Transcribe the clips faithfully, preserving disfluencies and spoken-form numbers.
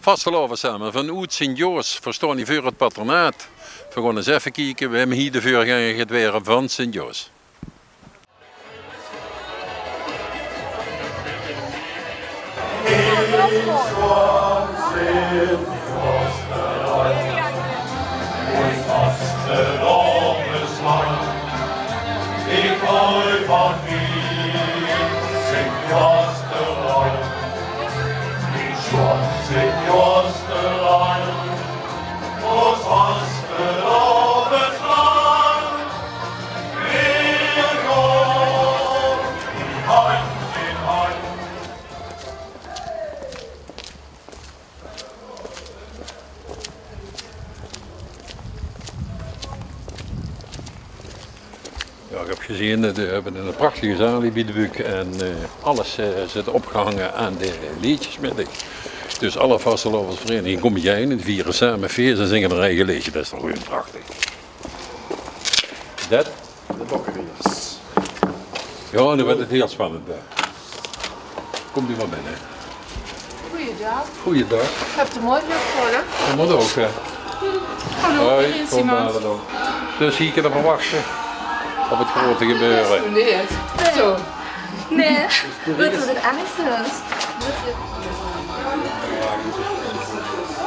Vastelaovend same vanoet Sint-Joas. Veer staon hie veur 't patronaat. Veer gaon ins effe kieke wem hie de veurgenger geit waere van Sint-Joas. Jao, ich höb gezeen, eh, die höbbe 'n prachtige zaal hie bie de Buuk en, eh, alles, eh, zit opgehange aan de leedjesmiddig. Dus alle vastelaovesvereniginge kómme biejein en viere same fees en zinge hun eige leedje. Det is toch gewoon prachtig. Det? De Bokkeriers. Jao, noe wuuert 't hiel spannend, hè. Kóm uch mer binne. Goojendaag. Goojendaag. Ich höb de moeite opgehaoje. Det mót ouch, hè. Hallo, hoi, ich bin Simon. Dus hie kinne v'r wachte op 't groete gebeure. Nae. Zo. Nae. Waat is 't ergste?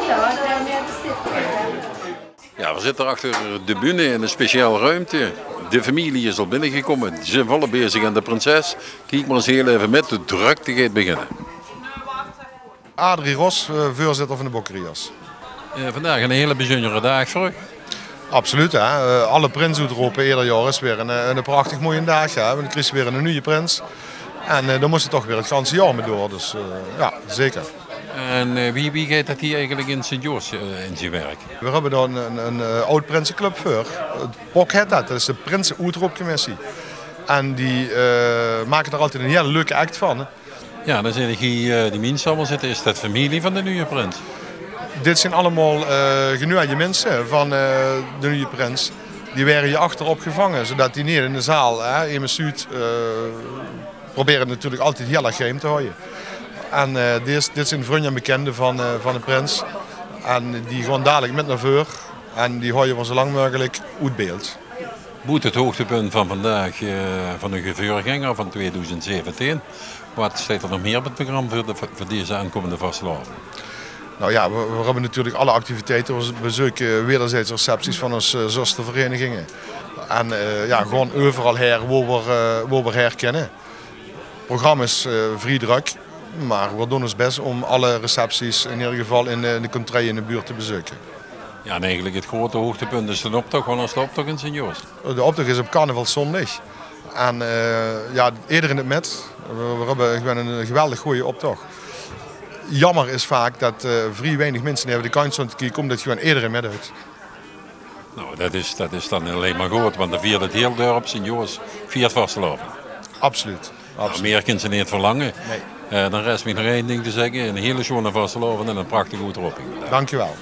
Jao, dao höbbe v'r 't. Jao, veer zitte achter de bühne in ein speciaal ruimte. De femilie is al binnegekómme. Ze zeen volop bezig aan de prinses. Kiek mer ins hiel effe mit. De drökte geit beginne. Adrie Ros, eh, veurzitter van de Bokkeriers. Eh, vandaag ein hiel bezunjere daag veur uch. Absoluut, hè. Eh, alle prinse oetrope eder jaor is weer ein, eh, ein prachtig moeie daag, hè. Want dan kriegs se weer eine nuje prins. En, eh, dao mós se toch weer 't ganse jaor mit door. Dus, eh, jao, zeker. En, eh, wie, wie geit det hie eigelik in Sint-Joas, eh, in zien werk? Veer höbbe dao ein, ein, ein, eh, aod-prinseclub veur. 't P O C hèt det, det is de Prinse-Oetroopcommissie. En die, eh, make d'r altied ein hiel leuke act van. Jao, dan zeen ich hie, eh, die minse allemaol zitte. Is det femilie van de nuje prins? Dit zeen allemaol, eh, genueje minse van, eh, de nuje prins. Die waere hie achter opgevange, zodet die neet in de zaal, hè, Emes Zuud, eh, probere 't natuurlik altied hiel erg geheim te haoje. En, eh, dit, dit zeen vrunj en bekende van, eh, van de prins. En die gaon dalik mit nao veur. En die haoje v'r zo lang meugelik oet beeld. Boete 't hoogtepunt van vandaag, eh, van de veurgenger van tweeduizend zeventien. Waat steit d'r nog mieë op 't program veur de, veur deze aankómmende vastelaovend? Nou jao, v'r, v'r höbbe natuurlik alle activiteite. V'r bezeuke wederzijds recepties van ós, eh, zustervereniginge. En, eh, jao, gewoon euveral haer wo v'r, eh, wo v'r haer kinne. 't Program is, eh, vrie drök, mer v'r doon ós bès óm alle recepties in eder geval in de, in de country in de buurt te bezeuke. Jao, en eigelik 't groete hoogtepunt is d'n optoch. Wanneer is d'n optoch in Sint-Joas? De optoch is op carnavalszóndig. En, eh, jao, ederein deit mit. V'r, v'r höbbe gewoon eine geweldig goje optoch. Jaomer is vaak det, eh, vrie weinig minse nao de kantj staon te kieke, ómdet gewoon ederein mitdeit. Nou, det is, det is dan allein mer good, want dan viert 't hiel dörp, Sint-Joas, viert vastelaovend. Absoluut. Nou, absoluut. Mieë kins se neet verlange. Nae. Eh, dan rest mich nog ein ding te zègke. Ein hiel sjoeane vastelaovend en ein prachtige oetroping. Dank uch waal.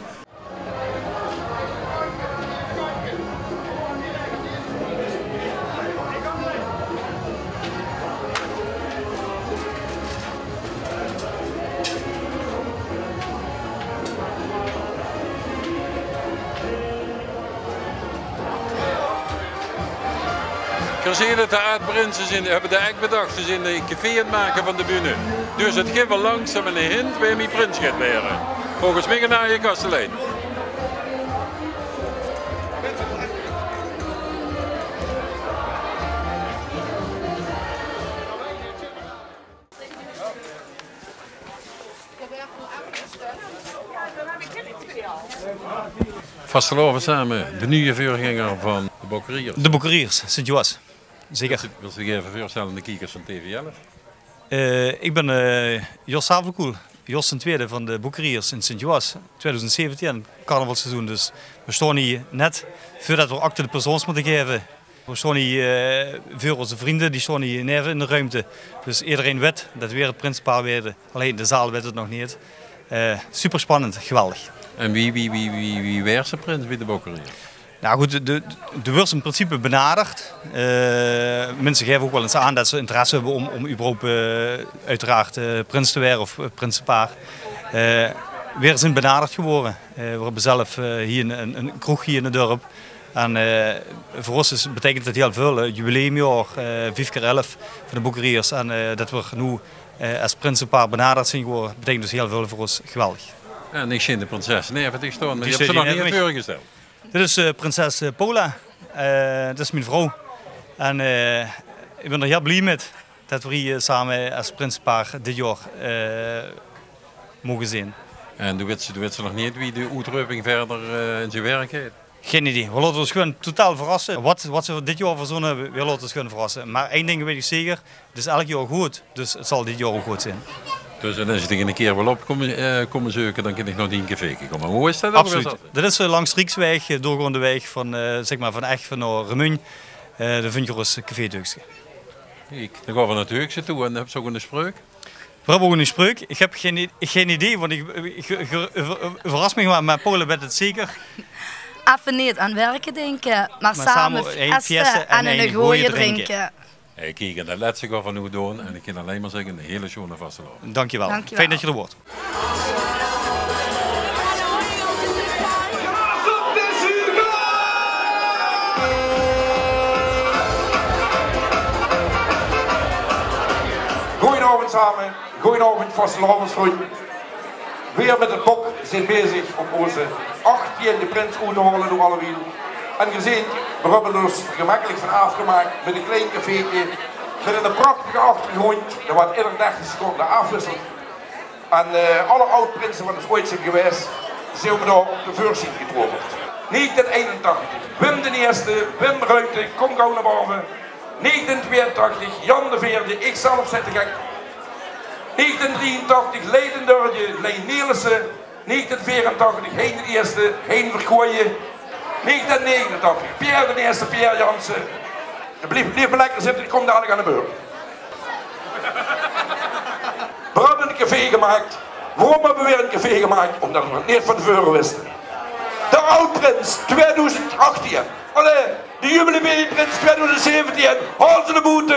Geer zeet 't, de aad-prinse zeen, höbbe de act bedach. Ze zeen 'n café aan 't make van de bühne. Dus 't gif al langzaam 'n hint wae mie prins geit waere. Volges mich 'n aaie kastelein. Vastelaovend same, de nuje veurgenger van de Bokkeriers. De Bokkeriers, Sint-Joas. Zeker. Wils se, wils se dich effe veurstelle aan de kiekers van T V elf? Eh, ich bön, eh, Jos Haverkoel, Jos d'n Twiede van de Bokkeriers in Sint-Joas. Twiedoezend zeventien, carnavalsseizoen, dus veer staon hie net veurdet veer acte de présence mótte gaeve. Veer staon hie, eh, veur ózze vrunj, die staon hie neve in de ruimte. Dus ederein weit det veer 't prinsepaar waere, allein de zaal weit 't nog neet. Eh, super spannend, geweldig. En wie, wie, wie, wie, wie waers se prins bie de Bokkeriers? Nou good, de, de, de waers in principe benaderd. Eh, minse gaeve ouch waal ins aan det ze interesse höbbe óm, óm überhaupt, eh, oeteraard, eh, prins te waere of, eh, prinsepaar. Eh, Veer zeen benaderd gewore. Eh, veer höbbe zelf, eh, hie ein, ein, ein kroeg hie in 't dörp. En, eh, veur ós is, beteikent 't hieël väöl. Eh, jubileumjaor, eh, vief kier elf van de Boekeriejers. En, eh, det veer noe, eh, es prinsepaar benaderd zeen gewore, beteikent dus hieël väöl veur ós. Geweldig. En ich zeen de prinses neve dich staon, mer die höbs se nog neet veurgesteld. Dit is, eh, prinses, eh, Paula. Eh, det is mien vrouw. En, eh, ich bön d'r hieël blie mit det veer hie, eh, same es prinsepaar dit jaor, eh, moge zeen. En doe weits, doe weits nog neet wie de oetreuping wiejer, eh, in zien werk geit? Gein idee. Veer laote ós gewoon totaal verrasse. Waat, waat ze dit jaor verzónne höbbe, veer laote ós gewoon verrasse. Mer ein ding weit ich zeker, 't is elk jaor good, dus 't zal dit jaor ouch good zeen. Dus en es ich dich ein kier wil op kómme, eh, kómme zeuke, dan kin ich nog ein cafeetje kómme. Wie is det? Absoluut. Det is, eh, langs Rieksweg, eh, doorgaonde waeg van, eh, zeg mer, van Ech nao Remunj. Eh, dan vinjs se ós café 't Heukske. Kiek, dan gaon veer nao 't Heukske toe en höbs se ouch ein spreuk? Veer höbbe ouch ein spreuk. Ich höb gein i-, gein idee, want ich, ich, ich, ich verras mich mer, mer Paula weit 't zeker. Effe neet aan werke dinke, mer same fieste en ein gooj drinke. Hey, kiek, en det lètste gaon veer noe doon. En ich kin allein mer zègke, eine hieële sjoeane vastelaovend. Dankjewel. Fijn det geer d'r waort. Goojenaovend same, goojenaovend vastelaovesvrunj. Veer mit 't bok zeen bezig óm ózze achttieënde prins oet te haole door allewiel. En geer zeet, veer höbbe ós d'r gemekkelik van aafgemaak mit ein klein cafeetje, mit ein prachtige achtergróndj, det waat eder dertig seconde aafwisselt. En, eh, alle aod-prinse waat ós oeats zeen gewaes, zeen v'r dao te veursjien getoverd. Negentieën einentachtig, Wim d'n Ieëste, Wim Ruiten, kóm gaw nao bove. Negentieën twieëntachtig, Jan d'n Veerde, ich zelf zeen te gek. Negentieën drieëntachtig, Lei d'n Derde, Lei Nelissen. Negentieën veerentachtig, Hein d'n Ieëste, Hein Verkooijen. Negentieën negenentachtig, Pierre d'n Ieëste, Pierre Janssen. Blief, blief mer lekker zitte, ich kóm dalik aan de beurt. Veer höbbe ein café gemaak. Waorom höbbe veer ein café gemaak? Ómdet veer 't neet van te veure wiste. De aod-prins twieëdoezend achttieën. Allee, de jubileumprins twieëdoezend zeventieën. Haol ze nao boete.